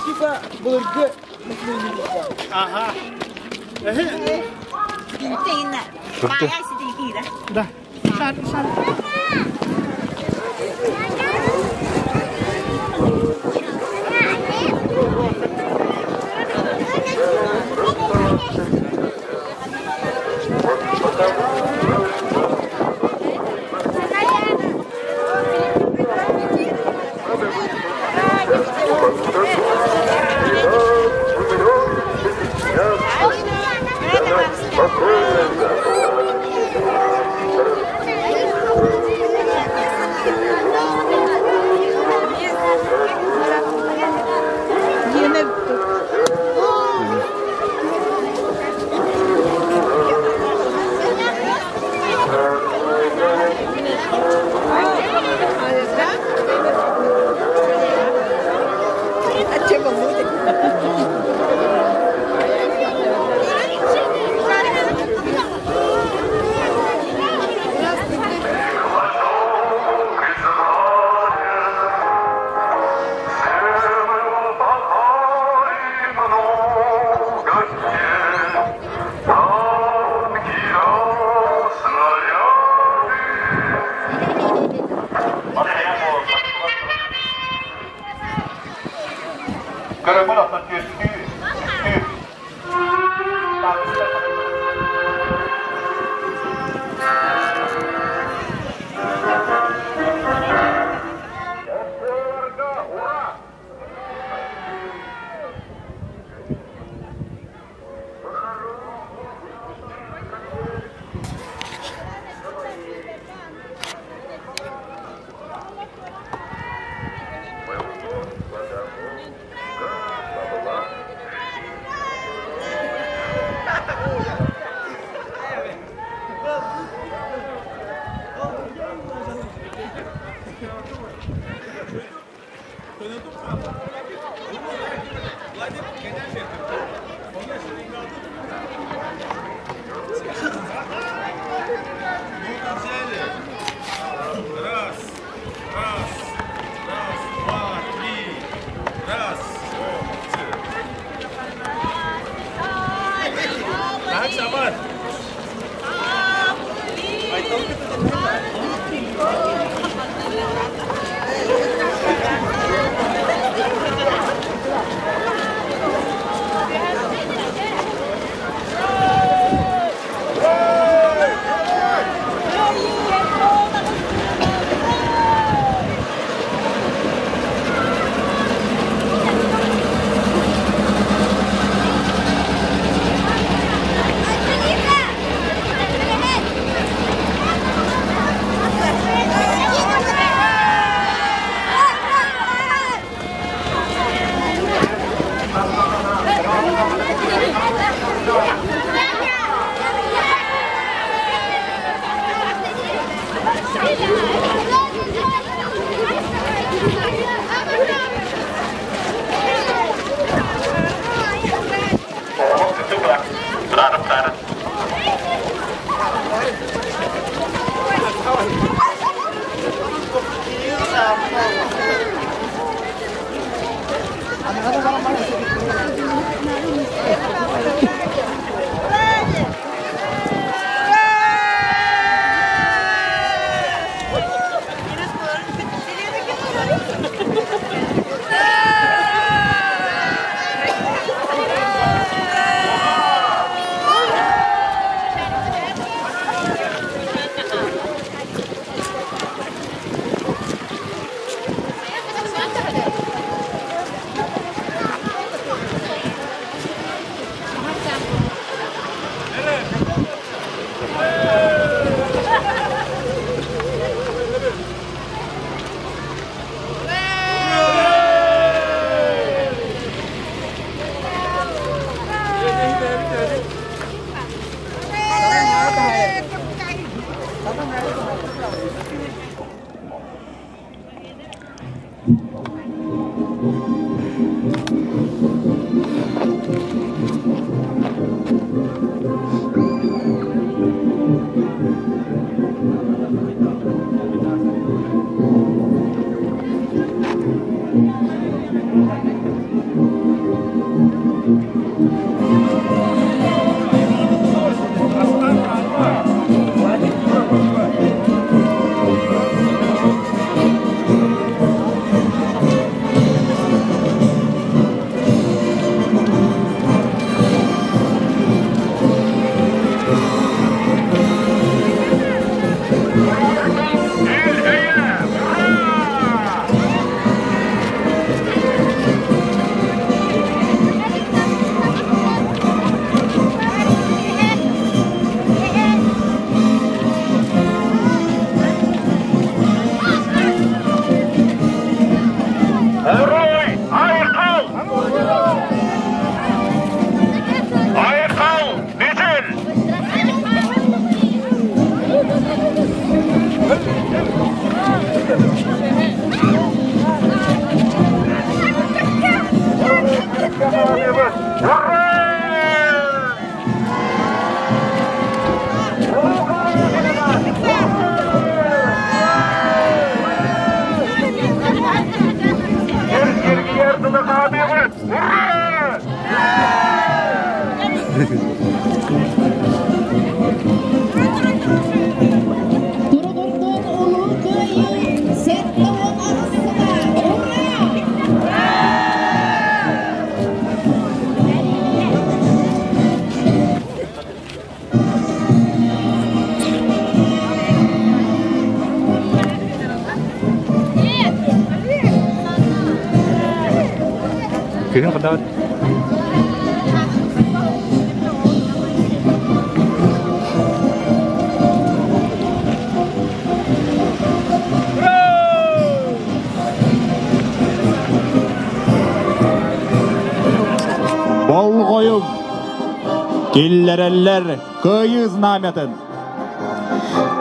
Типа былыргы Ага. Да. Шар, шар. Көрөммүн оттон түөстүү, үстүү. Туругурдун Улуу Кыайыы 78 сыла! Ура! Күһүн хатаабыт. Болҕойуҥ! Киллэрэллэр Кыайыы знамятын!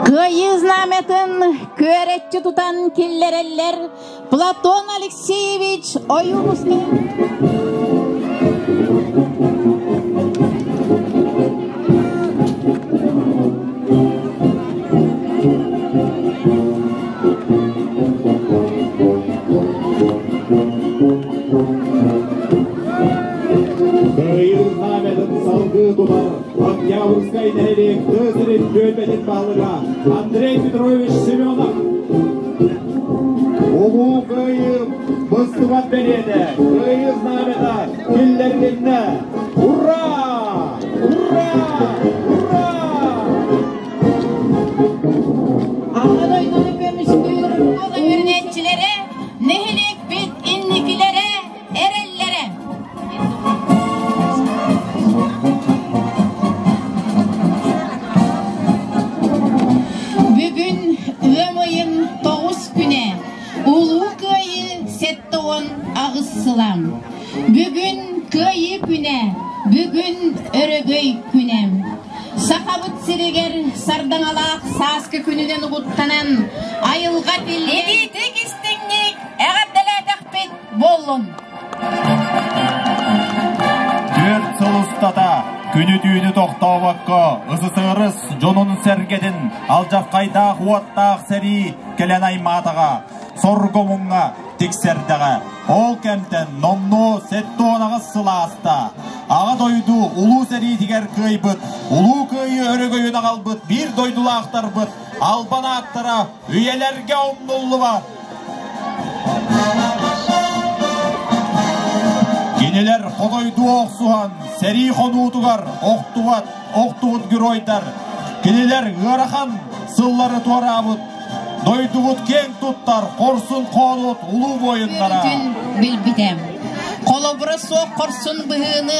Кыайыы знамятын күөрэччи тутан киллэрэллэр Платон Алексеевич Ойуунускай. Кыайыы знамятын салгыы тутар Октябрьскай нэһилиэк тыа сирин түөлбэтин баһылыга Андрей Петрович Семенов. Улуу Кыайыы быстыбат бэлиэтэ, Кыайыы знамята киллэрилиннэ! Ура! Ура! Ура! Аҕа дойдуну көмүскүүр үөрэнээччилэрэ, нэһилиэкпит инникилэрэ, эрэллэрэ. Бүгүн ыам ыйын тоҕус күнэ, Улуу Кыайыы 78 сыла. Бүгүн Кыайыы күнэ, бүгүн Өрөгөй күнэ. Сахабыт сиригэр сардаҥалаах сааскы күнүнэн угуттанан, айылҕа Итиитик истиҥник эҕэрдэлээтэхпит буоллун! Түөрт сыл устата күнү-түүнү тохтообокко СССР дьонун-сэргэтин алдьархайдаах уоттаах сэрии кэлэн аймаатаҕа, сорго-муҥҥа тиксэрдэҕэ. Ол кэмтэн номнуо 78 сыл ааста. Аҕа дойду улуу сэриитигэр кыайбыт, Улуу Кыайыы өрөгөйүн аҕалбыт биир дойдулаахтарбыт албан ааттара үйэлэргэ умнуллубат. Кинилэр хотойдуу охсуһан, сэрии хонуутугар охтубат, охтубут геройдар. Кинилэр ыарахан сыллары туораабыт, дойдубут киэҥ туттар хорсун хоонут улуу буойуннара. Билбитэ. Холобура суох хорсун быһыыны,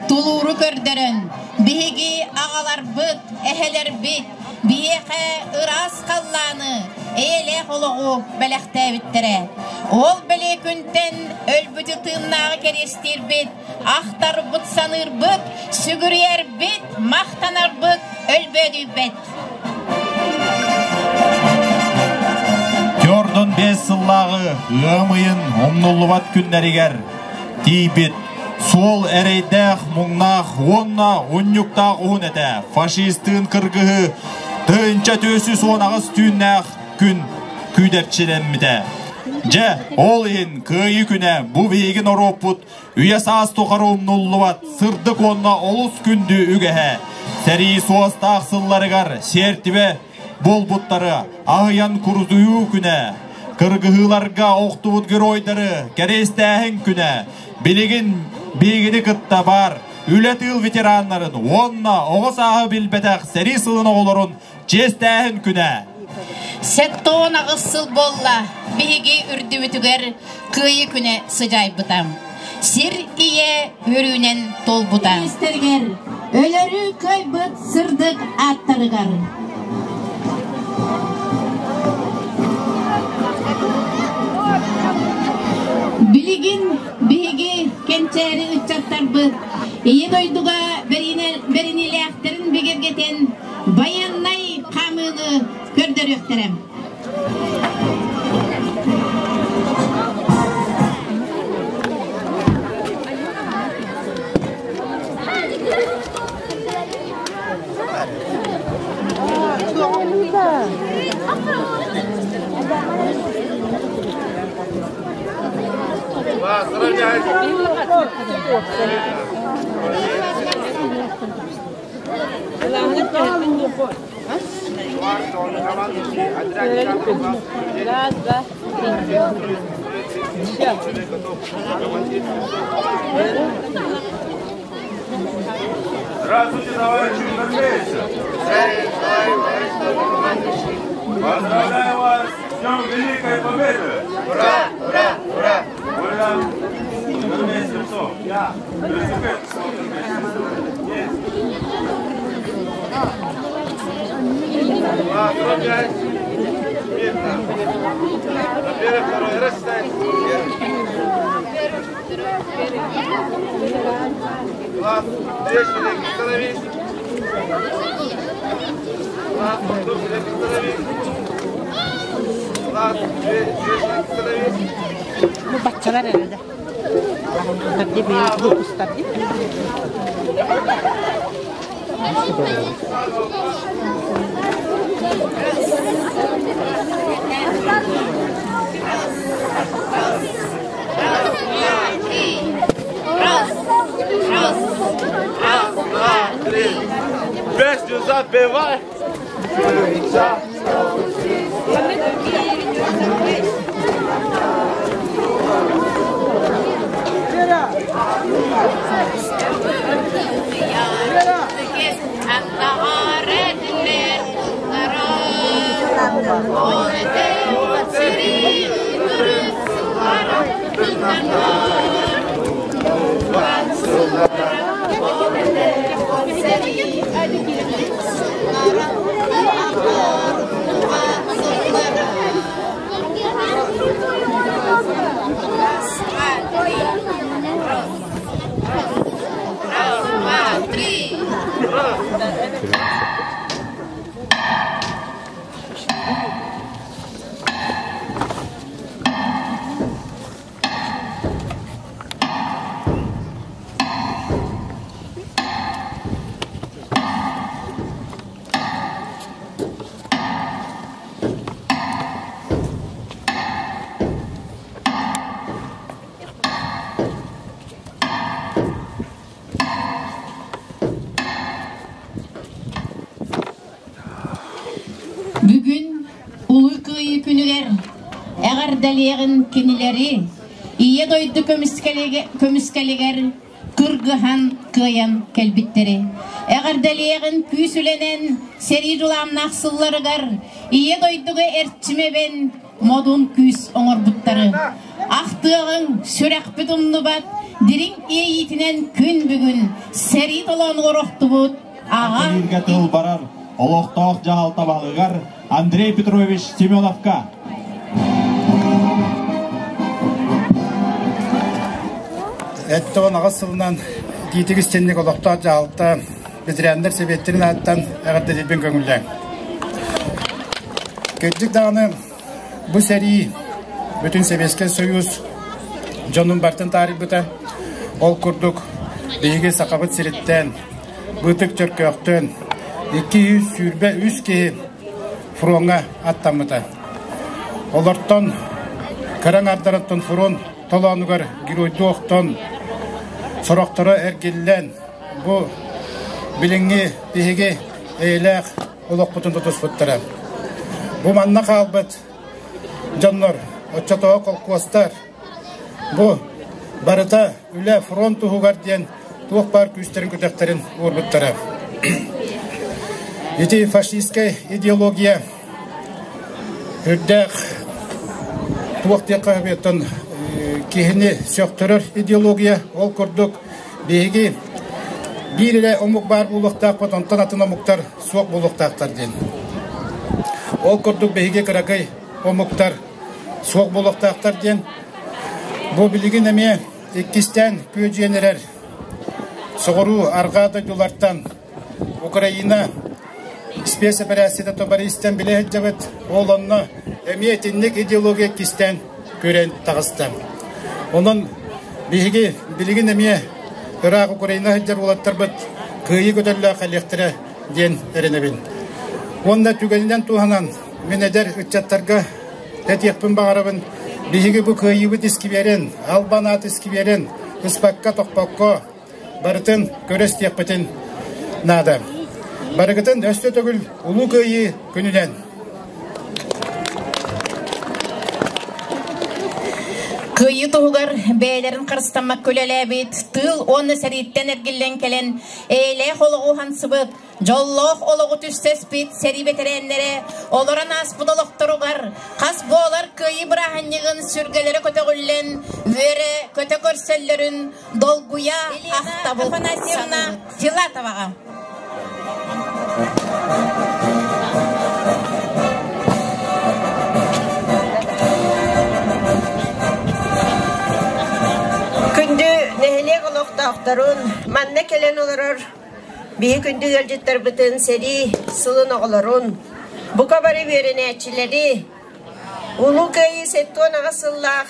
тулууру көрдөрөн, биһиги аҕаларбыт, эһэлэрбит биһиэхэ ыраас халлааны, эйэлээх олоҕу бэлэхтээбиттэрэ. Ол бэлиэ күнтэн өлбүтү тыыннааҕы кэриэстиирбит, ахтарбыт, саныырбыт, сүгүрүйэрбит, махтанарбыт өлбөөдүйбэт. Төрдүн бэс сыллааҕы ыам ыйын умнуллубат күннэригэр тиийбит Суол эрэйдээх, муҥнаах уонна унньуктаах уһун этэ. Фашистыын кыргыһы 1418 түүннээх күн күүдэпчилэммитэ. Дьэ, ол иһин Кыайыы күнэ бу биһиги норуоппут үйэ-саас тухары умнуллубат сырдык уонна олус күндү үгэһэ. Сэрии суостаах сылларыгар сиэртибэ буолбуттары аһыйан курутуйуу күнэ, кыргыһыыларга охтубут геройдары кэриэстээһин күнэ, билигин биһигини кытта баар үлэ-тыыл ветераннарын уонна оҕо сааһы билбэтэх сэрии сылын оҕолорун чиэстээһин күнэ. 78 сыл буолла биһиги үрдүбүтүгэр Кыайыы күнэ сыдьаайбыта. Сир ийэ үөрүүнэн туолбута. Истэригэр өлөрүү кыайбыт сырдык ааттарыгар. Билигин биһиги кэнчээри ыччаттарбыт Ийэ дойдуга бэриниилээхтэрин бигэргэтэн байыаннай хаамыыны көрдөрүөхтэрэ. Раз, два, три. Все. Здравствуйте, товарищи армейцы! Поздравляю вас с Днем Великой Победы! Ура! Ура! Ура! Ура! Я! Два, пять. Мирно. На первый, второй, раз, ставь. Глаз, две шеренги, становись. Глаз, одну шеренги, становись. Глаз, две, две шеренги, становись. Бу баччалар эрэ. Тарди бэйэ выпустар ди. Раз, раз, два, три. Песню запевай. Раз, два, три. Бүгүн Улуу Кыайыы күнүгэр эҕэрдэлиэҕин кинилэри Ийэ дойду көмүскэлигэр кыргыһан кыайан кэлбиттэри. Эҕэрдэлиэҕин күүс үлэнэн сэрии дьулааннаах сылларыгар Ийэ дойдуга эрчимэбэн модун күүс оҥорбуттары. Ахтыаҕыҥ, сүрэхпит умнубат, дириҥ иэйиитинэн күн бүгүн сэрии толоонугар охтубут аҕа Бииргэ тыл барар олохтоох дьаһалта баһылыгар Андрей Петрович Семеновка. Эттон аҕыс сылынан итиитик истинник олохтоох дьаһалта ветераннар сэбиэттэрин ааттан эҕэрдэлиирбин көҥүллээҥ. Кырдьык даҕаны бу сэрии бүтүн Сэбиэскэй Союз дьонун бартын таарыйбыта. Ол курдук биһиги Сахабыт сириттэн Бытык Чөркөөхтөн 223 киһи фроҥҥа аттаммыта. Олортон кыра аҥаардарыттан фронт толоонугар геройдуу охтон, сорохторо эргиллэн, бу билиҥҥи биһиги эйэлээх олохпутун тутуспуттара. Бу манна хаалбыт дьоннор, оччотооҕу холкуостар, бу барыта үлэ фронт туһугар диэн туох баар күүстэрин-күдэхтэрин уурбуттара. Ити фашистскай идеология үрдээх туох диэххэ сөбүттэн киһини сөхтөрөр идеология. Ол курдук биһиги биир эрэ омук баар буолуохтаахпыт, онтон атын омуктар суох буолуохтаахтар диэн. Ол курдук биһиги кыракый омуктар суох буолуохтаахтар диэн. Бу билигин эмиэ иккистээн күөдьүйэн эрэр соҕуруу арҕаа дойдулартан Украина спецэпэрээссийэтэ тобаристан билэ сылдьабыт. Ол онно эмиэ итинник идеология иккистээн күрэн таҕыста. Онон биһиги билигин эмиэ ыраах Украина сылдьар уолаттарбыт кыайыы көтөллөөх кэлиэхтэрэ диэн эрэнэбин. Уонна түгэнинэн туһанан мин эдэр ыччаттарга этиэхпин баҕарабын. Биһиги бу кыайыыбыт искибиэрин, албан аат искибиэрин ыспакка-тохпокко барытын көрө истиэхпитин наада. Барыгытын өссө төгүл Улуу Кыайыы күнүнэн! Кыайыы туһугар бэйэлэрин харыстаммакка үлэлээбит, тыыл уонна сэрииттэн эргиллэн кэлэн эйэлээх олоҕу уһансыбыт, дьоллоох олоҕу түстэспит сэрии бэтэрээннэрэ олорон ааспыт олохторугар хас буолар кыайыы бырааһынньыгын сүргэлэрэ көтөҕүллэн, үөрэ көтө көрсөллөрүн долгуйа ахтабыт Афанасьевна Филатоваҕа. Күндү нэһилиэк олохтоохторун, манна кэлэн олорор биһи күндү ыалдьыттарбытын, сэрии сылын оҕолорун, бука бары үөрэнээччилэри Улуу Кыайыы 78 сыллаах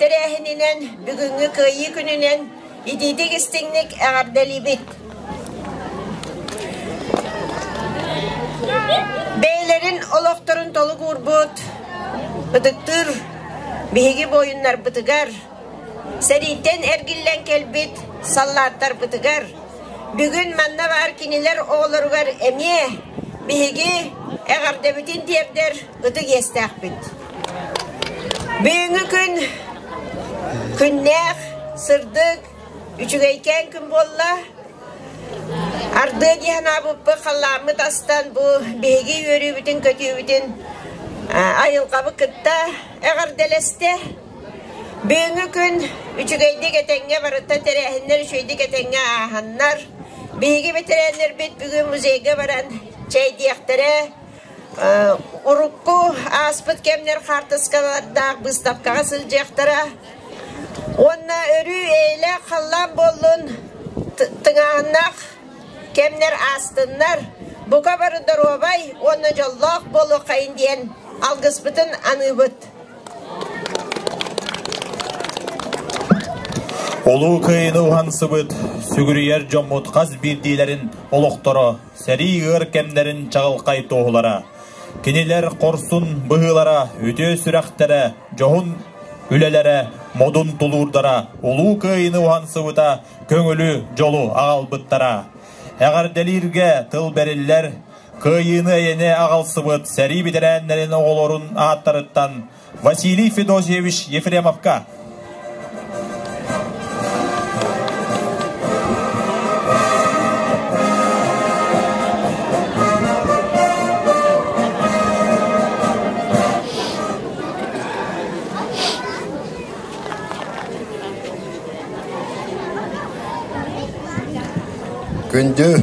тэрээһининэн бүгүҥҥү Кыайыы күнүнэн итиитик истиҥник эҕэрдэлиибит! Бэйэлэрин олохторун толук уурбут ытыктыыр биһиги буойуннарбытыгар, сэрииттэн эргиллэн кэлбит саллааттарбытыгар, бүгүн манна баар кинилэр оҕолоругар эмиэ биһиги эҕэрдэбитин тиэрдэр ытык иэстээхпит. Бүгүҥҥү күн күннээх, сырдык, үчүгэйкээн күн буолла. Ардыа дии санаабыппыт халлааммыт астан бу биһиги үөрүүбүтүн-көтүүбүтүн айылҕабыт кытта эҕэрдэлэстэ. Бүгүҥҥү күн үчүгэйдик этэҥҥэ барыта тэрээһиннэр үчүгэйдик этэҥҥэ ааһаннар, биһиги бэтэрээннэрбит бүгүн музейга баран чэйдиэхтэрэ, урукку ааспыт кэмнэр хаартыскалардаах быыстапкаҕа сылдьыахтара уонна өрүү эйэлээх халлаан буоллун, тыҥааһыннаах кэмнэр аастыннар, бука бары доруобай уонна дьоллоох буолуоххайын диэн алгыспытын аныыбыт. Улуу Кыайыыны уһансыбыт, сүгүрүйэр дьоммут хас биирдиилэрин олохторо сэрии ыар кэмнэрин чаҕылхай туоһулара. Кинилэр хорсун быһыылара, үтүө сүрэхтэрэ, дьоһун үлэлэрэ, модун тулуурдара Улуу Кыайыыны уһансыбыта көҥүлү, дьолу аҕалбыттара. Эҕэрдэлииргэ тыл бэриллэр, Кыайыыны-эйэни аҕалсыбыт сэрии бэтэрээннэрин оҕолорун ааттарыттан Василий Федосьевич Ефремовка. Күндү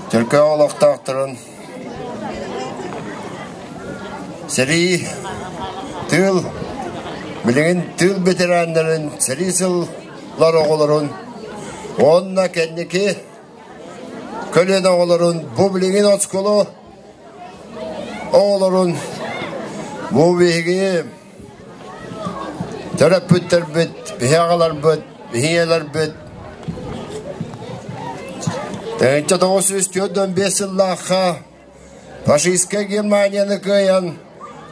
Түркэ олохтоохторун сэрии, тыыл, билигин тыыл ветераннарын, сэрии сыллар оҕолорун уонна кэнники көлүөнэ оҕолорун бу билигин оскуола оҕолорун бу биһиги төрөппүттэрбит, биһи аҕаларбыт, биһи ийэлэрбит 1945 сыллаахха фашистскай Германияны кыайан,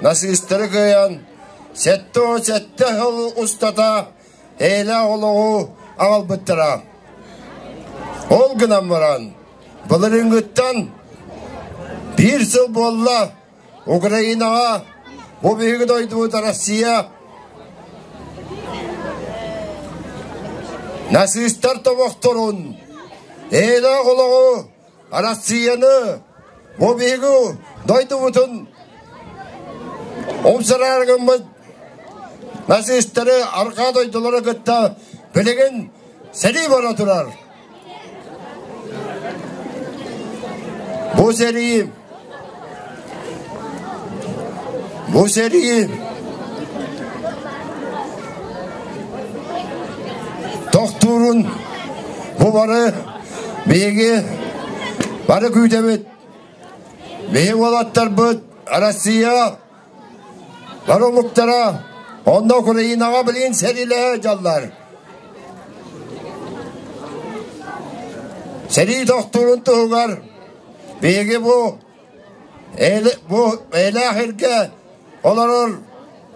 нацистары кыайан, 77 сыл устата эйэлээх олоҕу аҕалбыттара. Ол гынан баран, былырыыҥҥыттан биир сыл буолла Украинаҕа бу биһиги дойдубут Россия нацистар тобохторун эйэлээх олоҕу Россияны бу биһиги дойдубутун умсараары гыммыт нацистары арҕаа дойдулары кытта билигин сэрии бара турар. Бу сэрии Бу сэрии тохтуурун бу бары биһиги бары күүтэбит. Биһи уолаттарбыт Россия бары омуктара онно Украинаҕа билигин сэриилэһэ дьаллар. Сэрии тохтуурун туһугар биһиги бу бу эйэлээх иргэ олорор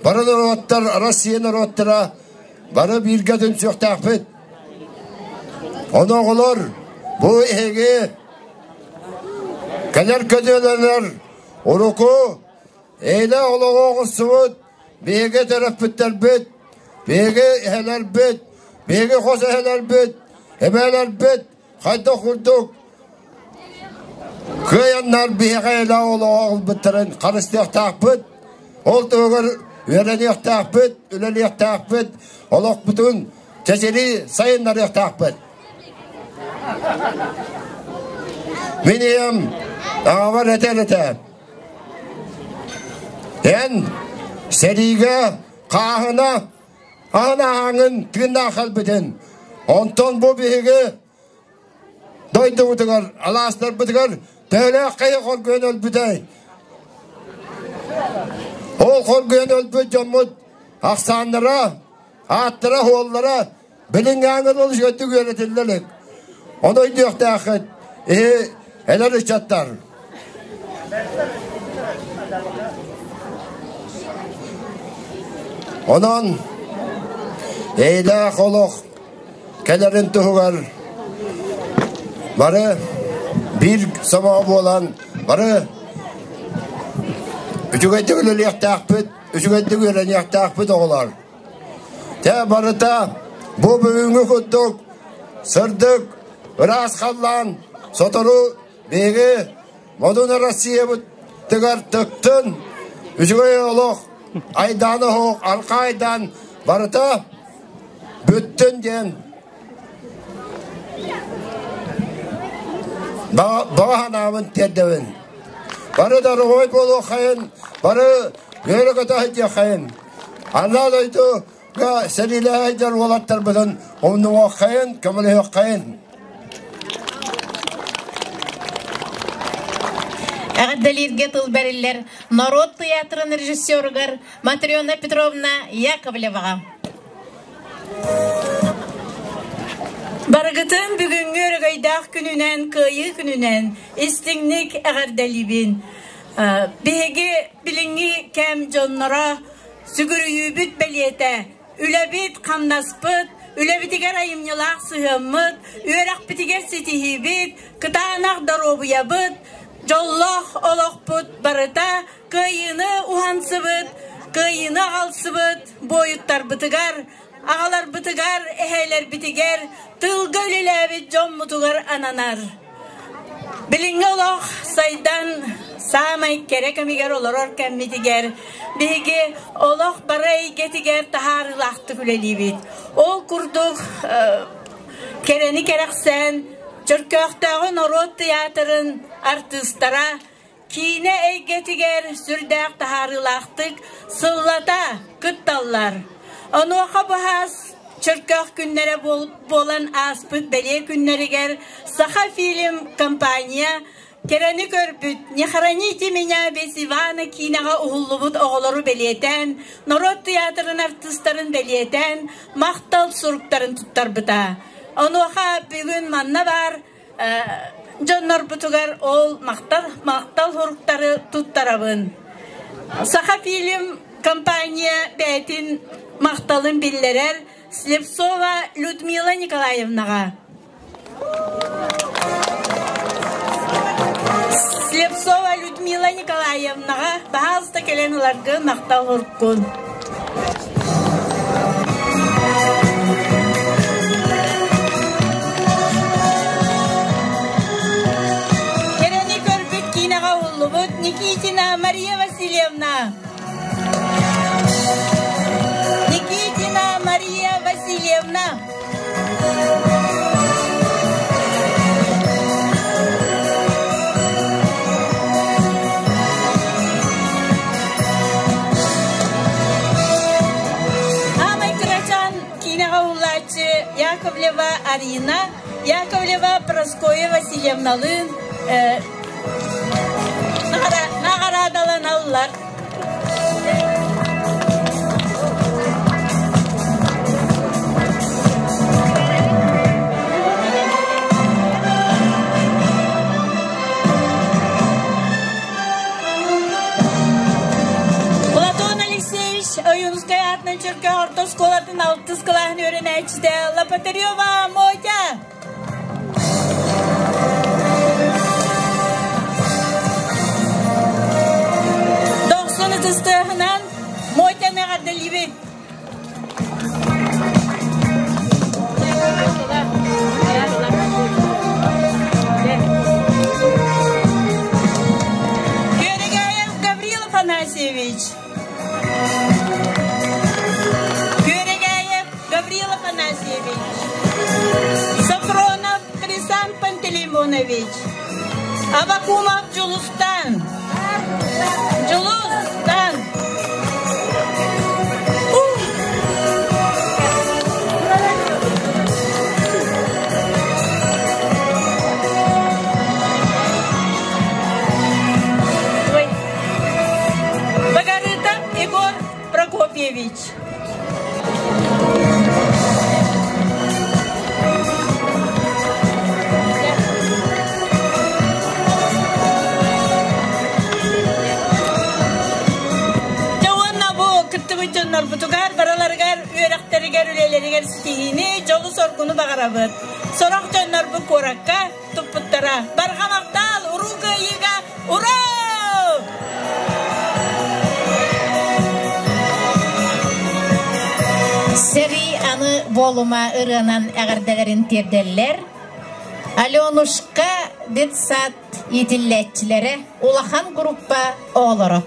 бары норуоттар, Россия норуоттара бары бииргэ түмсүөхтээхпит. Ону оҕолор бу эһиги кэлэр көлүөнэлэр уруку эйэлээх олоҕу оҥостубут биһиги төрөппүттэрбит, биһиги эһэлэрбит, биһиги хос эһэлэрбит, эбээлэрбит хайдах курдук кыайаннар биһиэхэ эйэлээх олоҕу оҥорбуттарын харыстыахтаахпыт. Ол туһугар үөрэниэхтээхпит, үлэлиэхтээхпит, олохпутун чэчирии сайыннарыахтаахпыт. Мин ийэм аҕабар этэр этэ: Эн сэриигэ хааһына аан ааҥын тыыннаах кэлбитин, онтон бу биһиги дойдубутугар, алаастарбытыгар төһөлөөх хайа хоргуйан өлбүтэй? Ол хоргуйан өлбүт дьоммут ахсааннара, ааттара-суоллара билиҥҥээҥҥэ дылы үчүгэйдик үөрэтиллэ илик. Ону өйдүөхтээххит, эһи эдэр ыччаттар. Онон эйэлээх олох кэлэрин туһугар бары биир сомоҕо буолан бары үчүгэйдик үлэлиэхтээхпит, үчүгэйдик үөрэниэхтээхпит оҕолор. Дьэ барыта бу бүгүҥҥү курдук сырдык, ыраас халлаан сотору биһиги Модун Россиябытыгар тыктын, үчүгэй олох айдаана оһох арха айдаан барыта бүттүн диэн баҕа санаабын тиэрдэбин. Бары дороҕой буолуоххайын, бары үөрэ-көтө сылдьыаххайын. Анаа дойдуга сэриилэһэ сылдьар уолаттарбытын умнуоххайын, көмөлөһүөххэйин. Эҕэрдэлииргэ тыл бэриллэр норуот тыйаатырын режиссеругар Матрена Петровна Яковлеваҕа. Барыгытын бүгүҥҥү өрөгөйдөөх күнүнэн, Кыайыы күнүнэн истиҥник эҕэрдэлиибин. Биһиги билиҥҥи кэм дьонноро сүгүрүйүүбүт бэлиэтэ, үлэбит, хамнаспыт, үлэбитигэр айымньылаах сыһыаммыт, үөрэхпитигэр ситиһиибит, кытаанах доруобуйабыт, дьоллоох олохпут барыта кыайыыны уһансыбыт, кыайыыны аҕалсыбыт буойуттарбытыгар, аҕаларбытыгар, эһээлэрбитигэр, тыылга үлэлээбит дьоммутугар ананар. Билиҥҥи олох сайдан саамай кэрэ кэмигэр олорор кэммитигэр биһиги олох бары эйгэтигэр таһаарыылаахтык үлэлиибит. Ол курдук кэрэни кэрэхсээн Чөркөөхтөөҕү норуот тыйаатырын артыыстара киинэ эйгэтигэр сүрдээх таһаарыылаахтык сыллата кытталлар. Онуоха быһаас Чөркөөх күннэрэ буолан ааспыт бэлиэ күннэригэр Сахафильм компания Кэрэни көрбүт «Не хороните меня без Ивана» киинэҕэ уһуллубут оҕолору бэлиэтээн, норуот тыйаатырын артыыстарын бэлиэтээн, махтал суруктарын туттарбыта. Онуоха бүгүн манна баар дьоннорбутугар ол махтал, махтал суруктары туттарабын. Сахафильм компания бэйэтин махталын биллэрэр Слепцова Людмила Николаевнаҕа. Слепцова Людмила Николаевнаҕа баһаалыста кэлэн ыларгын махтал уруккун. Кэрэни көрбүт киинэҕэ уһуллубут Никитина Мария Васильевна. Никитина Мария Васильевна. Аамай кырачаан киинэҕэ уһуллааччы Яковлева Арина, Яковлева Прасковья Васильевналыын наҕараадаланаллар. Ойуунускай аатынан Чөркөөх орто оскуолатын алтыс кылааһын үөрэнээччитэ Лопатарева Мотя. Дохсун ытыстыаһынан Мотяны эҕэрдэлиибит. Күөрэгээйев Гаврил Афанасьевич. Күөрэгээйев Гаврил Афанасьевич. Софронов Хрисан Пантелеймонович. Авакумов Джулустан. Джулустан. Багарытов Егор Прокопьевич. Дьэ уонна бу кыттыбыт дьоннорбутугар барыларыгар үөрэхтэригэр, үлэлэригэр ситиһиини, дьолу-соргуну баҕарабыт. Сорох дьоннорбут куоракка туппуттара. Барҕа махтал, уруу кыайыыга, ура! Сэрии аны буолума ырыанан эҕэрдэлэрин тиэрдэллэр. Аленушка детсад иитиллээччилэрэ улахан группа оҕолоро.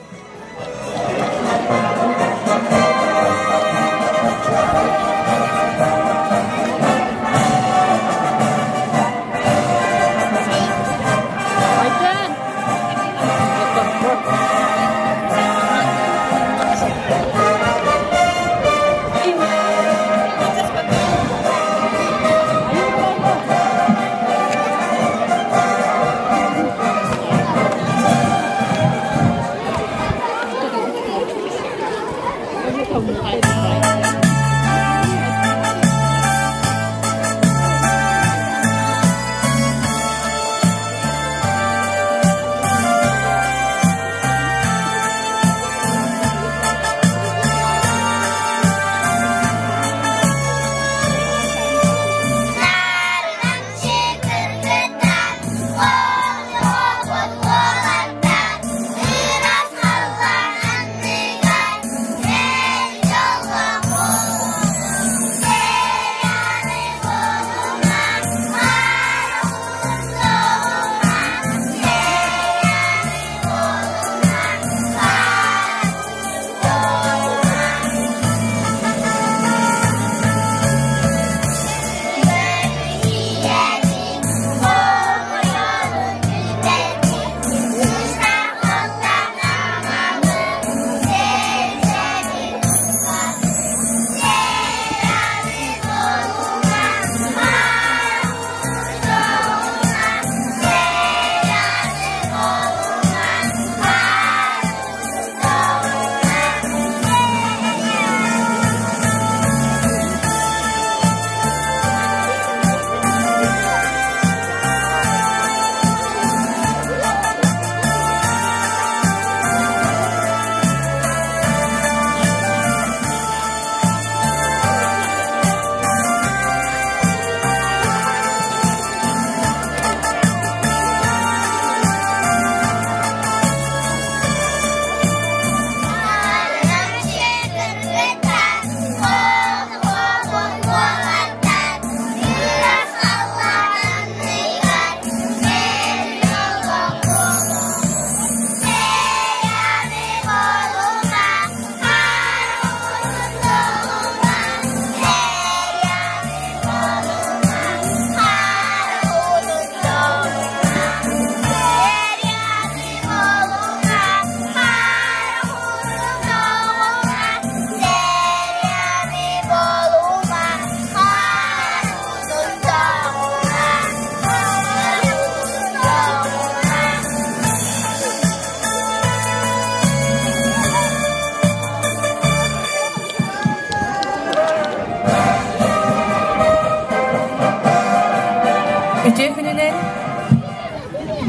Үтүө күнүнэн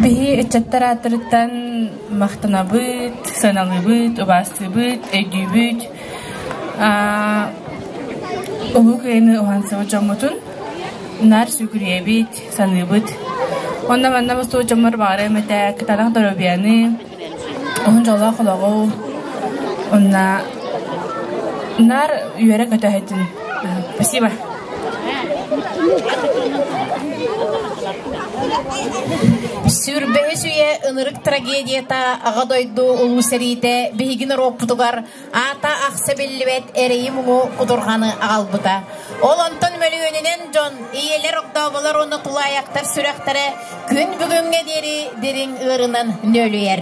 биһи ыччаттар ааттарыттан махтанабыт, сыаналыыбыт, убаастыыбыт, өйдүүбүт. Улуу Кыайыны уһансыбыт дьоммутун наар сүгүрүйэбит, саныыбыт. Онно манна мустубут дьоммор баҕарыам этэ кытаанах доруобуйаны, уһун дьоллоох олоҕу, уонна наар үөрэ-көтө иһитин. Спасибо. Сүүрбэһис үйэ ынырык трагедията Аҕа дойду Улуу сэриитэ биһиги норуоппутугар аата ахса биллибэт эрэйи-муҥу кутурҕаны аҕалбыта. Ол онтон мөлүйүөнүнэн дьон, ийэлэр, огдооболор уонна тулаайахтар сүрэхтэрэ күн бүгүҥҥэ диэри дириҥ ыарынан нөлүйэр.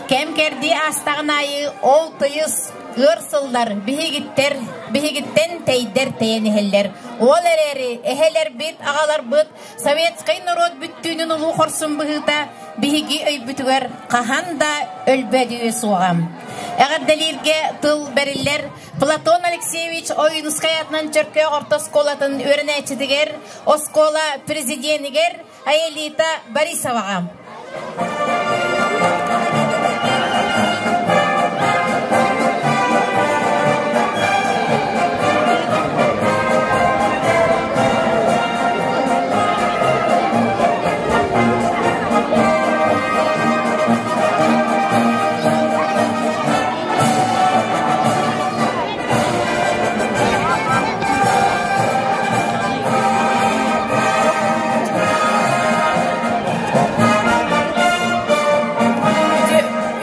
Кэм-кэрдии аастаҕын аайы ол тыйыс ыар сыллар биһигиттэр, биһигиттэн тэйдэр тэйэн иһэллэр. Ол эрээри эһэлэрбит, аҕаларбыт советскай норуот бүттүүнүн улуу хорсун быһыыта биһиги өйбүтүгэр хаһан да өлбөөдүйүө суоҕа. Эҕэрдэлииргэ тыл бэриллэр Платон Алексеевич Ойуунускай аатынан Чөркөөх орто оскуолатын үөрэнээччитигэр, оскуола президенигэр Аэлита Борисоваҕа.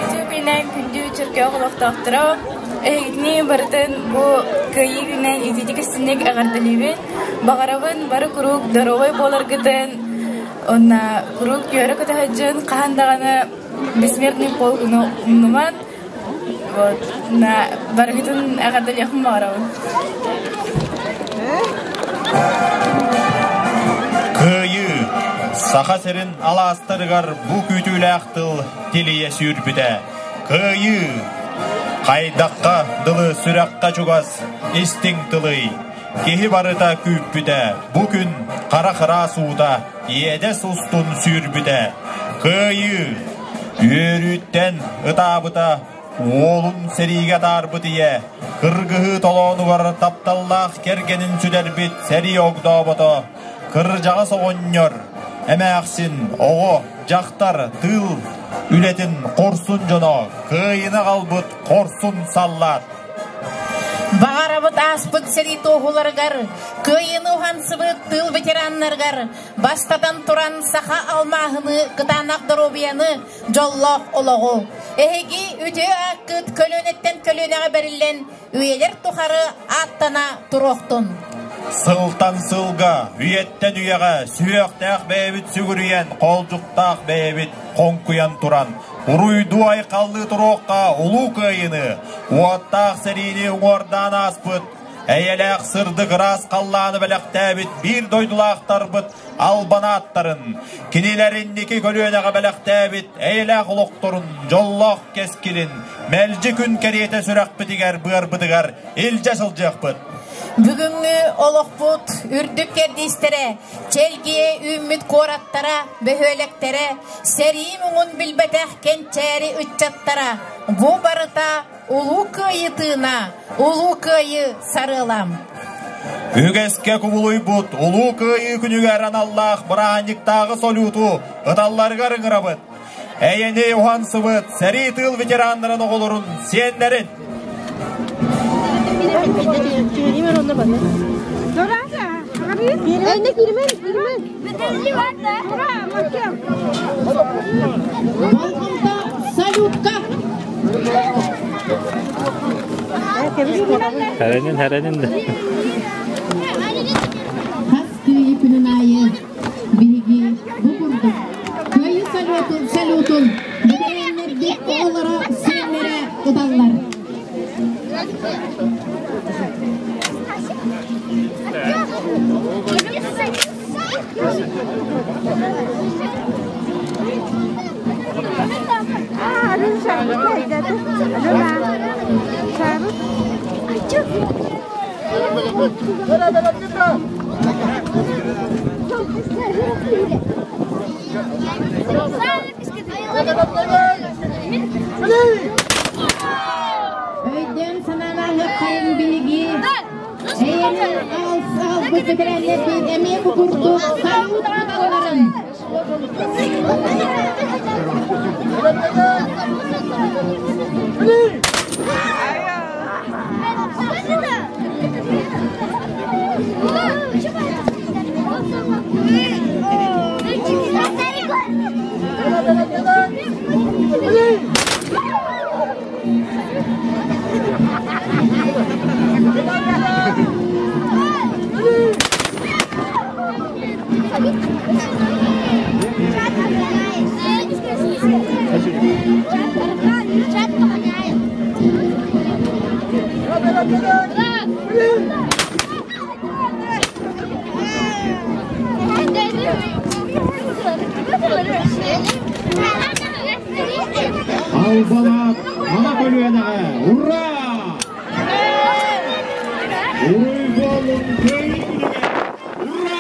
Үтүө күнүнэн күндү Чөркөөх олохтоохторо, эһигини барытын бу Кыайыы күнүнэн итиитик истиҥник эҕэрдэлиибин. Баҕарабын бары куруук доруобай буоларгытын, уонна куруук үөрэ-көтө сылдьын, хаһан даҕаны бессмертный полкуну умнуман, вот, на барыгытын эҕэрдэлиэхпин баҕарабын. Кыайыы Саха сирин алаастарыгар бу күүтүүлээх тыл тилийэ сүүрбүтэ. Кыайыы! Хайдахха дылы сүрэххэ чугас истиҥ тылый. Киһи барыта күүппүтэ, бу күн хара хара суута иэдэс устун сүүрбүтэ. Кыайыы! Үөрүүттэн ытаабыта, уолун сэриигэ атаарбыт ийэ, кыргыһыы толоонугар тапталлаах кэргэнин сүтэрбит сэрии огдообото, кырдьаҕас оҕонньор, эмээхсин, оҕо, дьахтар, тыыл үлэтин хорсун дьоно, кыайыыны аҕалбыт хорсун саллаат. Баҕарабыт ааспыт сэрии туоһуларыгар, кыайыыны уһансыбыт тыыл ветераннарыгар, бастатан туран саха алмааһыны, кытаанах доруобуйаны, дьоллоох олоҕу. Эһиги үтүө ааккыт көлүөнэттэн көлүөнэҕэ бэриллэн, үйэлэр тухары ааттана туруохтун. Сылтан сылга, үйэттэн үйэҕэ сүһүөхтээх бэйэбит сүгүрүйэн, хоолдьуктаах бэйэбит хоҥкуйан туран, уруйдуу айхаллыы туруохха Улуу Кыайыыны, уоттаах сэриини уҥуордаан ааспыт, эйэлээх сырдык ыраас халлааны бэлэхтээбит биир дойдулаахтарбыт албан ааттарын, кинилэр инники көлүөнэҕэ бэлэхтээбит эйэлээх олохторун дьоллоох кэскилин мэлдьи күн кэриэтэ сүрэхпитигэр-быарбытыгар илдьэ сылдьыахпыт. Бүгүҥҥү олохпут үрдүк кэрдиистэрэ, чэлгийэ үүммүт куораттара, бөһүөлэктэрэ, сэрии муҥун билбэтэх кэнчээри ыччаттара бу барыта Улуу Кыайыы тыына, Улуу Кыайыы сарыала. Үгэскэ кубулуйбут Улуу Кыайыы күнүгэр аналлаах бырааһынньыктааҕы салюту ыталларыгар ыҥырабыт. Эйэни уһансыбыт сэрии тыыл ветераннарын оҕолорун сиэннэрин. Болҕомто салютка! Хэрэнин, хэрэнин да. Хас кыайыы күнүн аайы биһиги бу курдук кыайыы салютун, салютун бэтэрээннэрбит оҕолоро, сиэннэрэ ыталлар. Өйдөөн санаан ааһыаххайын биһиги. Аҕалбыт бэтэрээннэрбит эмиэ бу курдук салют туталларын. Албанат ана көлүөнэҕэ ура! Уруй буоллун Кыайыы күнүгэр ура!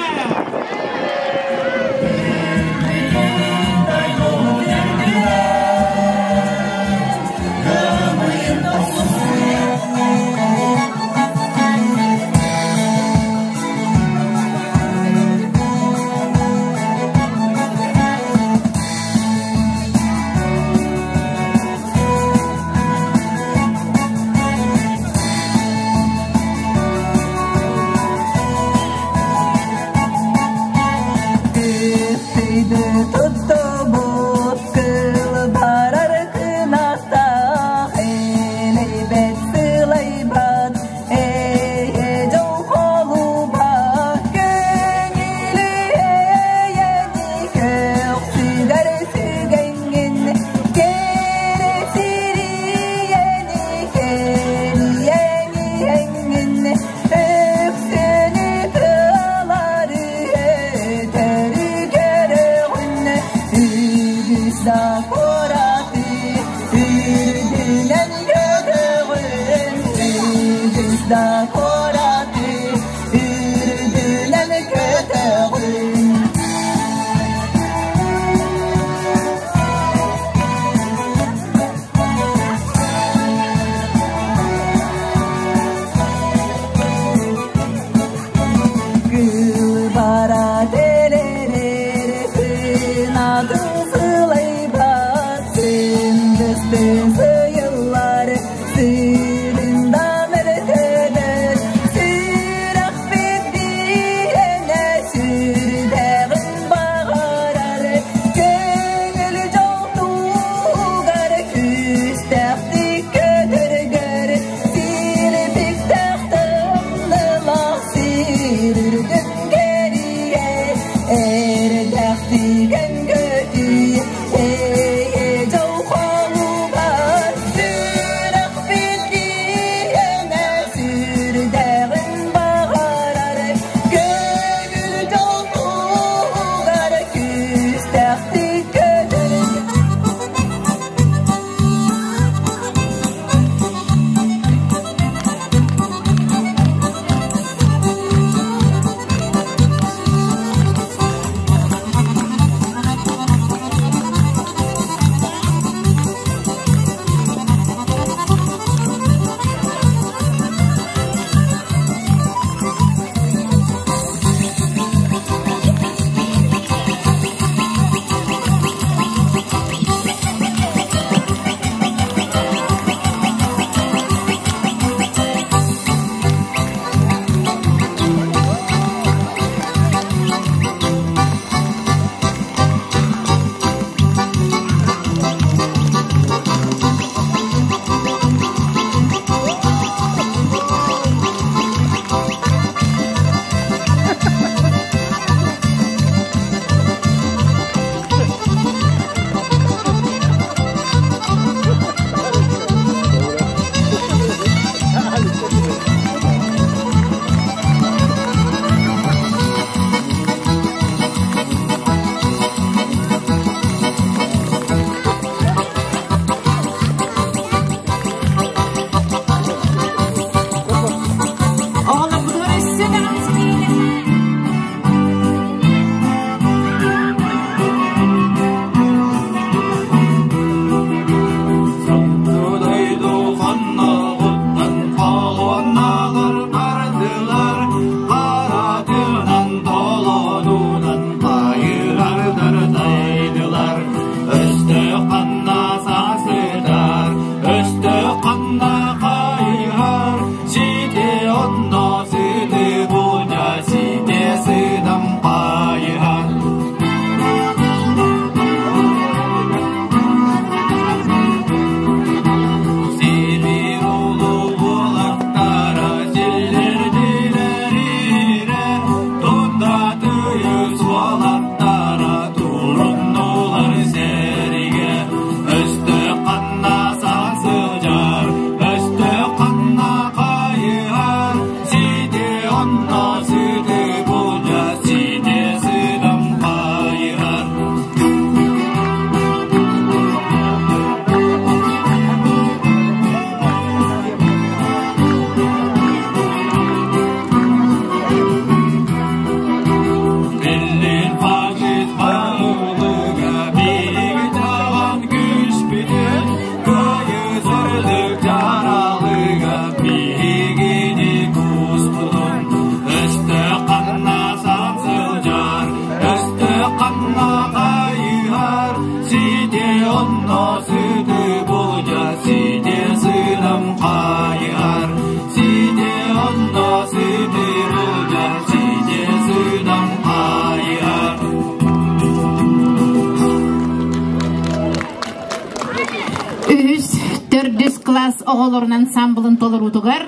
кылаас оҕолорун ансамблын толоруутугар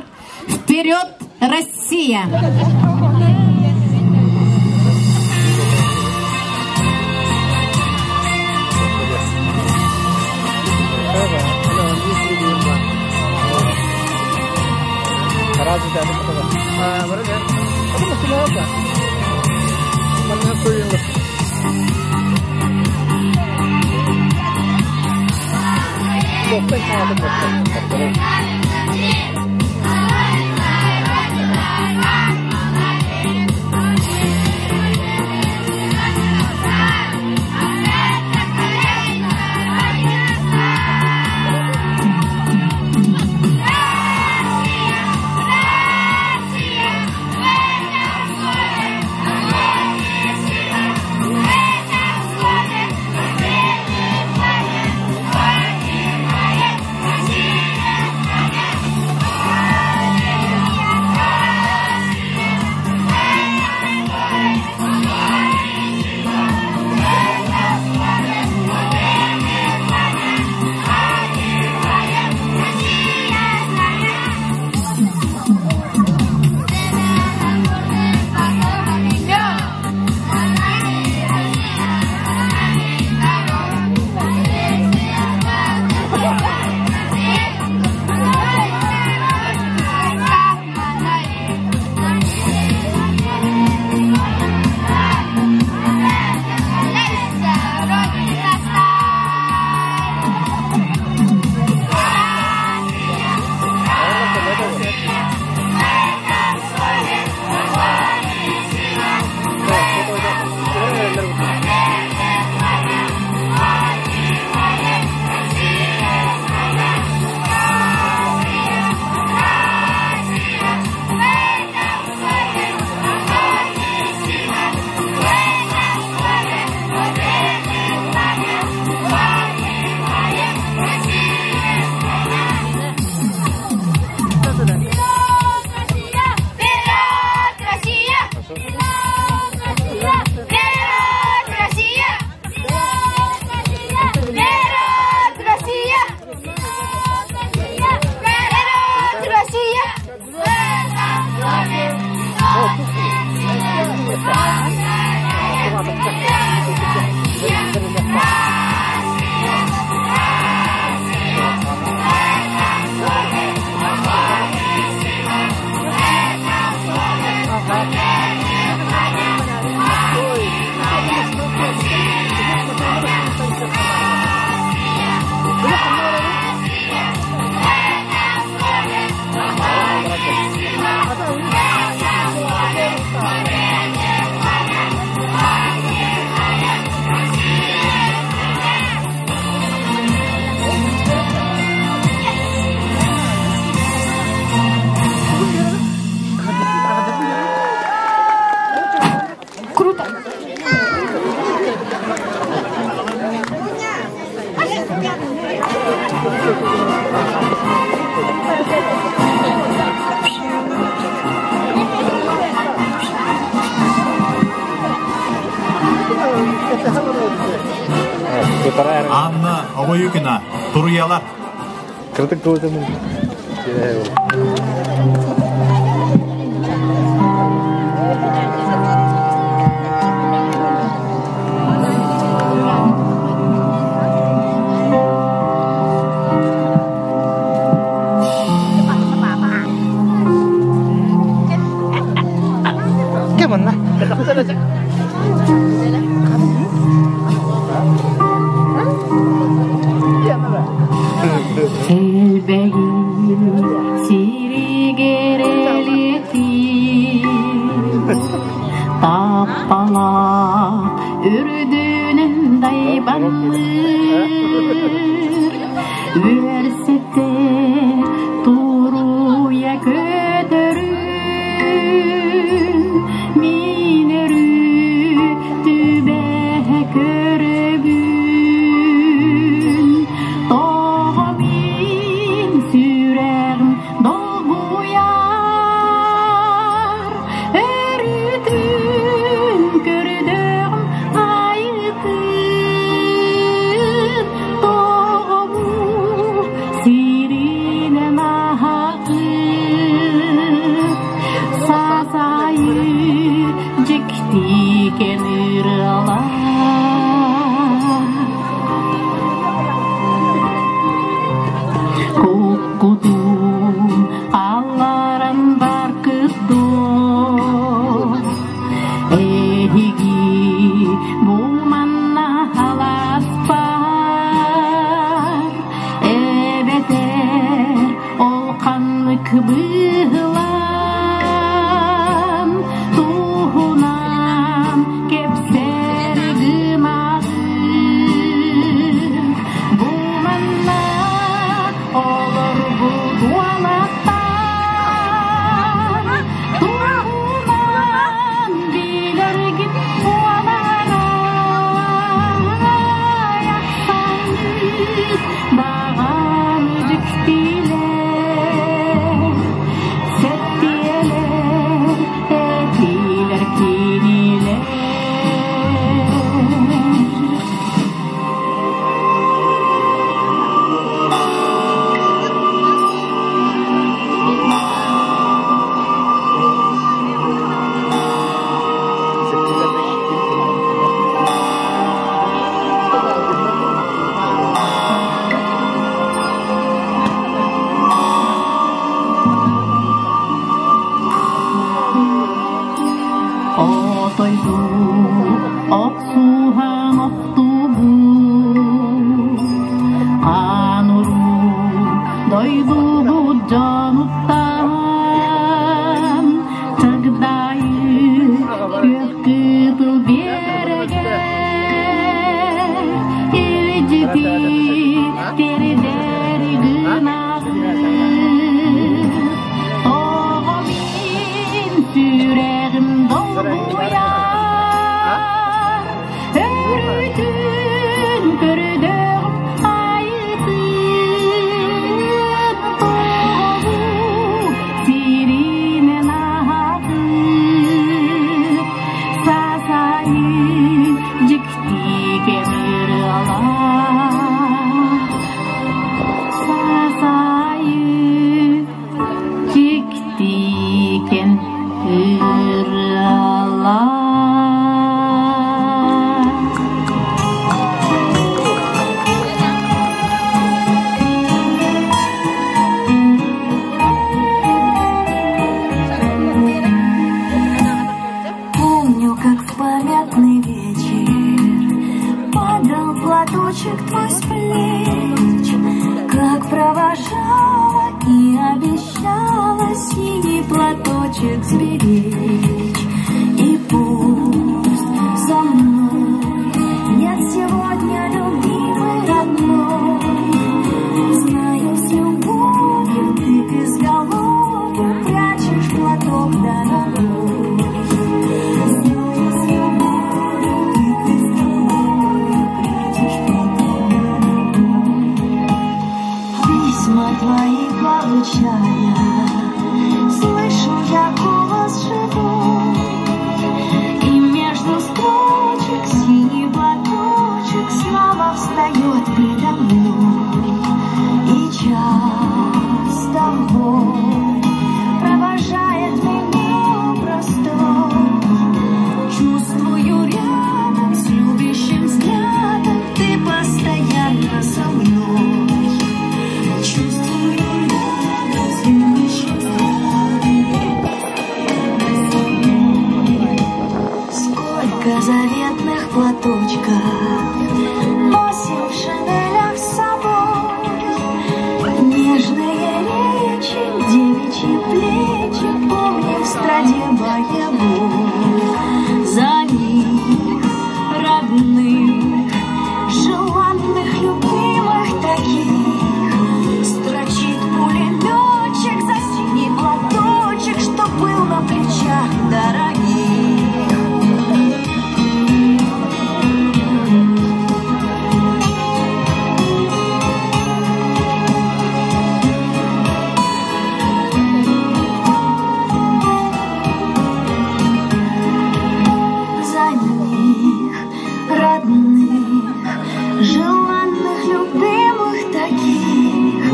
«Вперед, Россия!» Круто! Анна Обоюкина, Туруялар. Кырдык кылытымын. Таппалаах үрдүнэн дайбанныыр Үөрсүтэ туруйа көтөрүн Мин өрүү түбэһэ көрөбүн Тоҕо мин сүрэҕим долгуйар Өрүтүн көрдөҕүм айытын Тоҕо бу сиринэн Охсуһан охтубут хаан уруу дойдубут дьонуттан Чагдаайы күөх кытыл биэрэгэр Илдьити тирдэр гынаҕын Тоҕо мин сүрэҕим долгуйар Өрүтүн көрдөҕүм айытын Тоҕобу сиринэн аһатып Сасайы дьикти кэмир ылар Сасайы Дьиктикен ырыалар. Помню, как в памятный вечер Падал платочек твой с плеч, Как провожала и обещала Синий платочек сберечь. И пусть со мной нет сегодня любимой родной, Знаю, с любовью ты к изголовью Прячешь платок дорогой. Знаю, с любовью ты к изголовью Прячешь платок дорогой. Письма твои получая, Слышу я голос живой, И между строчек синий платочек Снова встает предо мной. И часто в бой провожает меня простой. Чувствую рядом с любящим взглядом Ты постоянно со мной. Чувствую рядом с любящим взглядом Ты постоянно со мной. Сколько заветных платочков Носим в шинелях с собой. Нежные речи, девичьи плечи Помним в стране боевой. За них, родных, желанных, любимых таких Строчит пулеметчик за синий платочек, Что был на плечах дорогих. За них, родных, желанных, любимых таких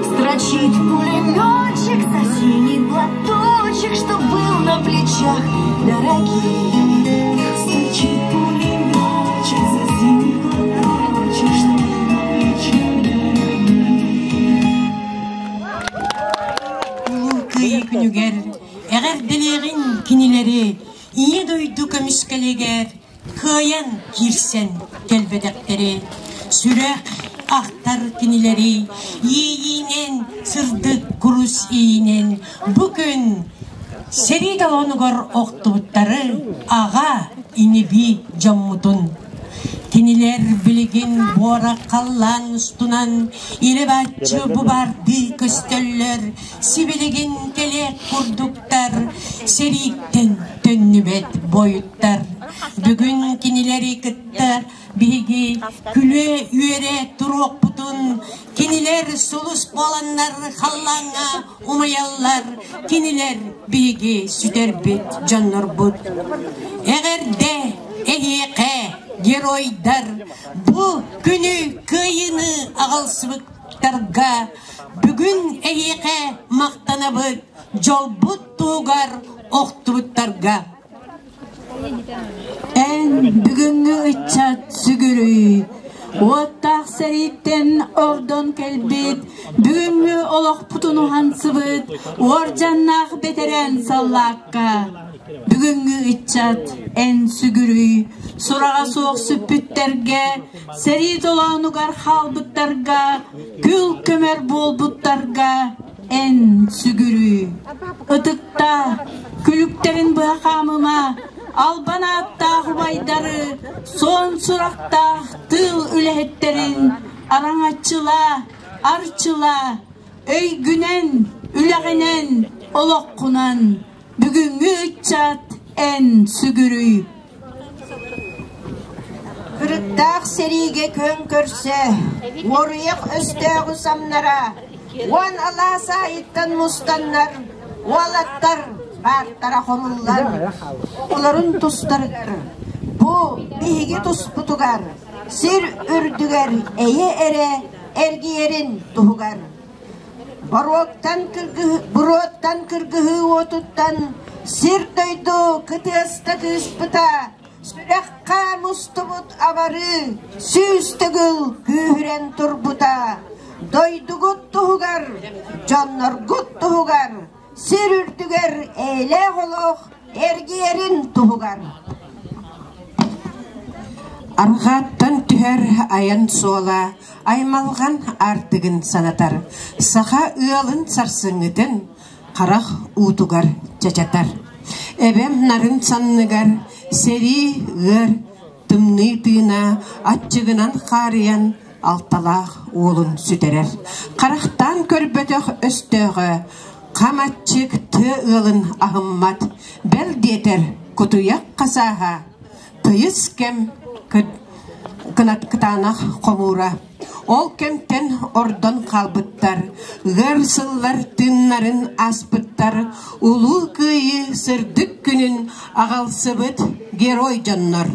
Строчит пулеметчик за синий платочек, Что был на плечах дорогих. Строчит пулеметчик за синий платочек, Что был на плечах дорогих. Улуу Кыайыы күнүгэр эҕэрдэлиэҕиҥ кинилэри Ийэ дойду көмүскэлигэр кыайан киирсэн кэлбэтэхтэри, сүрэх ахтар кинилэри иэйиинэн, сырдык курус иинэн бу күн сэрии толоонугар охтубуттары аҕа ини-бии дьоммутун Кинилэр билигин буорах халлаан устунан илэ-бааччы бу баардыы көстөллөр, сибилигин кэлиэх курдуктар, сэрииттэн төннүбэт буойуттар. Бүгүн кинилэри кытта биһиги күлэ-үөрэ туруохпутун, кинилэр сулус буоланнар халлааҥҥа умайаллар, кинилэр биһиги сүтэрбит дьоннорбут. Эҕэрдэ эһиэхэ, геройдар, бу күнү кыайыыны аҕалсыбыттарга бүгүн эһиэхэ махтанабыт, дьолбут туһугар охтубуттарга. Эн бүгүҥҥү ыччат сүгүрүй, уоттаах сэрииттэн ордон кэлбит, бүгүҥҥү олохпутун уһансыбыт уордьаннаах бэтэрээн саллаакка. Бүгүҥҥү ыччат эн сүгүрүй, Сураҕа суох сүппүттэргэ, сэрии толоонугар хаалбыттарга, күл көмөр буолбуттарга эн сүгүрүй. Ытыкта, күлүктэрин быһа хаамыма, албан ааттаах убайдары, суон сурахтаах тыыл үлэһиттэрин араҥаччылаа, арчылаа, өйгүнэн, үлэҕинэн, олоххунан бүгүҥҥү ыччат эн сүгүрүй. Кырыктаах сэриигэ көҥ көрсө, уоруйах өстөөҕү самнара, уон алаас аайыттан мустаннар, уолаттар баартара хомуллан, оҕолорун тустарыгар, бу биһиги туспутугар, сир үрдүгэр эйэ эрэ эргийэрин туһугар. Боруоктан кыргыһыы, буруоттан кыргыһыы уотуттан сир-дойду кытыаста кыыспыта, сүрэххэ мустубут абарыы сүүс төгүл күүһүрэн турбута. Дойдугут туһугар, дьонноргут туһугар, сир үрдүгэр эйэлээх олох эргийэрин туһугар. Арҕааттан түһэр айан суола аймалҕан аартыгын санатар, саха ыалын сарсыҥҥытын харах уутугар чачатар. Эбэм нарын санныгар сэрии ыар тымныы тыына аччыгынан хаарыйан алталаах уолун сүтэрэр. Харахтаан көрбөтөх өстөөҕө хам аччык тыа ыалын аһыммат, бэл диэтэр кутуйах хасааһа тыйыс кэм кытаанах хомуура. Ол кэмтэн ордон хаалбыттар, ыар сыллар тыыннарын ааспыттар, Улуу Кыайыы сырдык күнүн аҕалсыбыт герой дьоннор.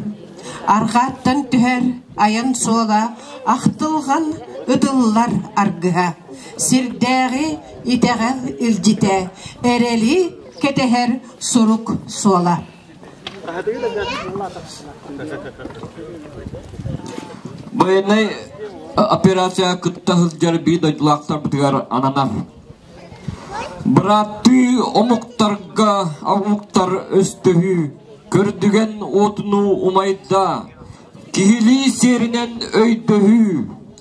Арҕааттан түһэр айан суола ахтылҕан ытыллар аргыһа, сирдээҕи итэҕэл илдьитэ, эрэли кэтэһэр сурук суола. Военнай операция кытта сылдьар биир дойдулаахтарбытыгар ананар. Бырааттыы омуктарга омуктар өстөһүү, көрдүгэн уотунуу умайда, киһилии сиэринэн өйдөһүү,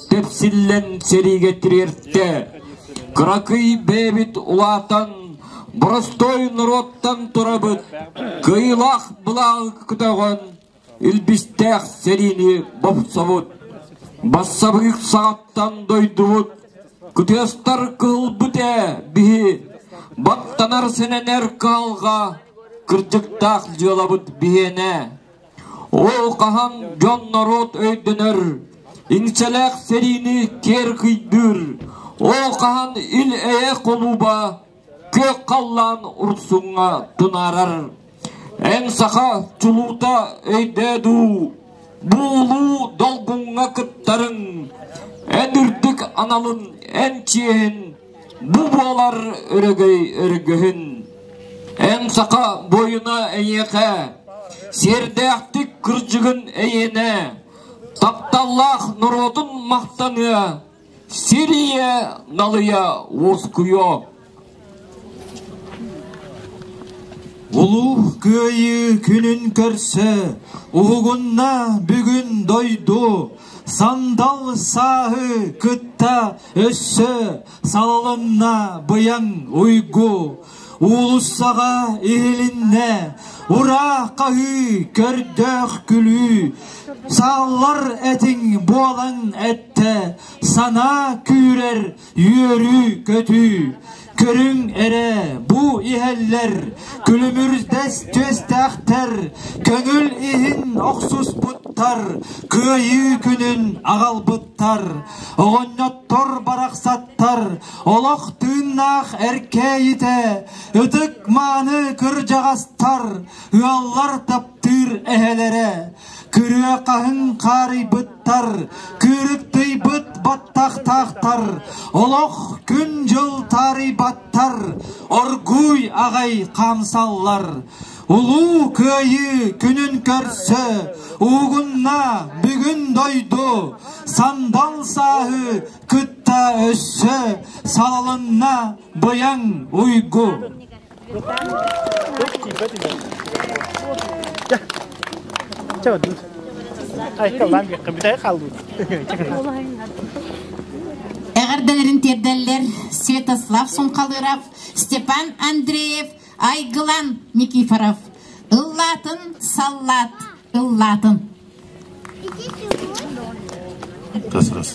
тэпсиллэн сэриигэ тириэртэ. Кыракый бэйэбит улаатан, боростуой норуоттан турабыт, кыайыылаах былааҕы көтөҕөн, илбистээх сэриини бопсобут. Бассабыык саҕаттан дойдубут, кытыастар кыһылбыт ээ биһи, баттанар сэнэнэр кыһалҕа, кырдьыктаах дьыалабыт биһиэнэ. Ол хаһан дьон-норуот өйдөнөр, иҥсэлээх сэриини киэр кыйдыыр, ол хаһан ил-эйэ холууба күөх халлаан урсуҥҥа тунаарар. Эн саха чулуута өйдөө дуу, бу улуу долгуҥҥа кыттарыҥ, эн үрдүк аналын, эн чиэһин, бу буолар өрөгөй өргөһүн. Эн саха буойуна эйиэхэ, сиэрдээхтик кырдьыгын эйиэнэ, тапталлаах норуотун махтаныа, сир ийэ налыйа уоскуйуо. Улуу Кыайыы күнүн көрсө, уһугунна бүгүн дойду, сандал сааһы кытта өссө салалынна быйаҥ уйгу, уулуссаҕа иһилиннэ ураа хаһыы көрдөөх күлүү, сааллар этиҥ буолан эттэ санаа күүрэр үөрүү-көтүү. Көрүҥ эрэ, бу иһэллэр, күлүмүрдэс түөстээхтэр, көҥүл иһин охсуспуттар, кыайыы күнүн аҕалбыттар, оҕонньоттор барахсаттар, олох тыыннаах эркээйитэ, ытык-мааны кырдьаҕастар, ыаллар таптыыр эһэлэрэ, Күрүө хаһыҥ хаарыйбыттар, кыырыктыйбыт баттахтаахтар, олох күн-дьыл таарыйбаттар, оргууй аҕай хаамсаллар. Улуу Кыайыы күнүн көрсө, уугунна бүгүн дойду, сандал сааһы кытта өссө салалынна быйаҥ уйгу. Эҕэрдэлэрин тиэрдэллэр Святослав Сунхалыров, Степан Андреев, Айгылан Никифоров. Ыллаатын, саллаат, ыллаатын. Раз, раз.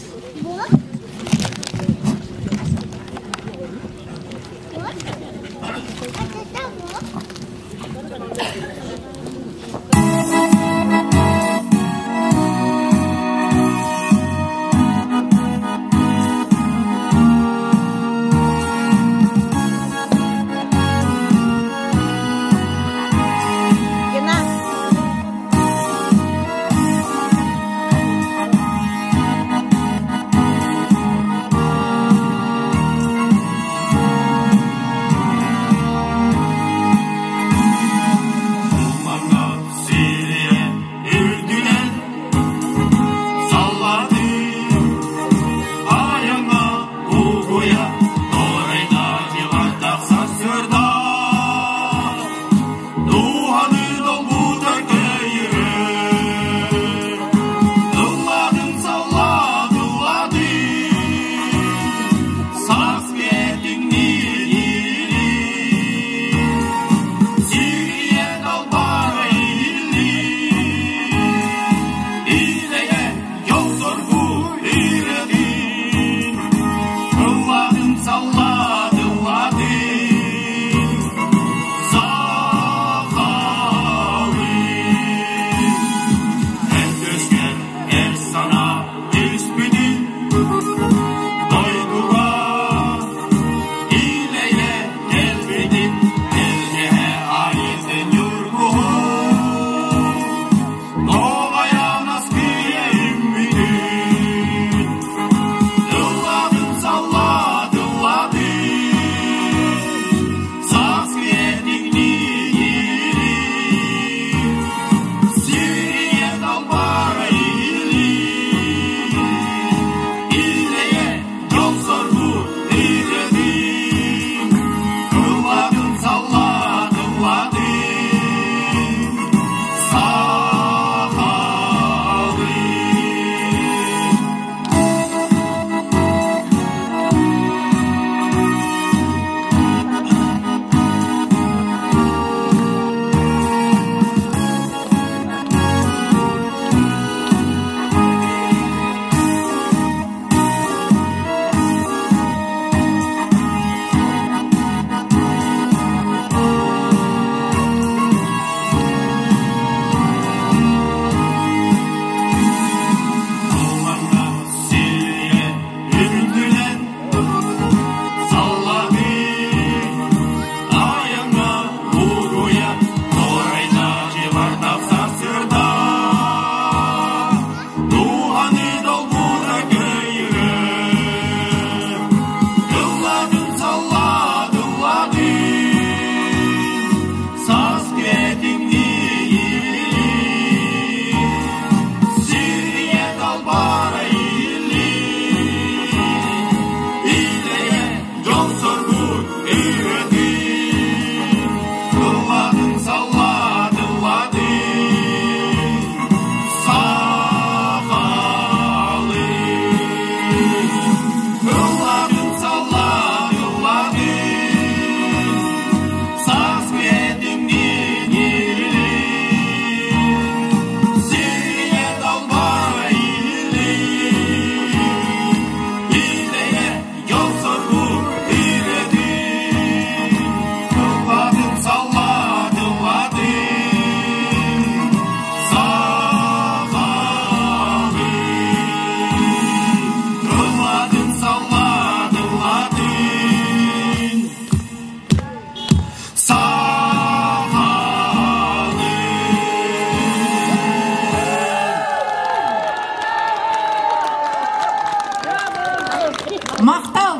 Махтал!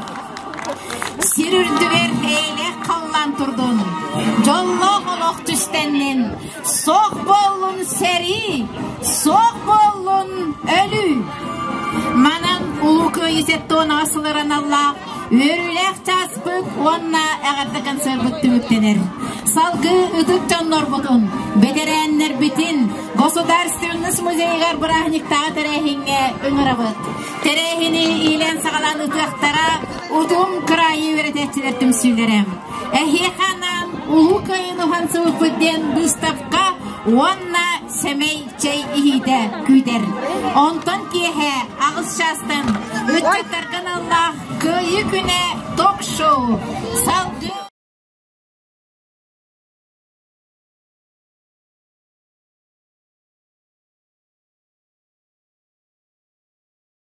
Сир үрдүгэр эйэлээх халлаан турдун, дьоллоох олох түстэннин, суох буоллун сэрии, суох буоллун өлүү! Манан Улуу Кыайыы 76 сылыгар аналлаах үөрүүлээх чааспыт уонна эҕэрдэ концерпыт түмүктэнэр. Салгыы ытык дьоннорбутун, бэтэрээннэрбитин, Государственность музейыгар бырааһынньыктааҕы тэрээһиҥҥэ ыҥырабыт. Тэрээһини иилээн-саҕалаан ыытыахтара Утум кыраайы үөрэтээччилэр түмсүүлэрэ. Эһиэхэ анаан Улуу Кыайыыны уһансыбыппыт диэн быыстапка уонна сэмэй чэй иһиитэ күүтэр. Онтон киэһэ аҕыс чаастан ыччаттарга аналлаах Кыайыы күнэ ток-шоу. Салгыы.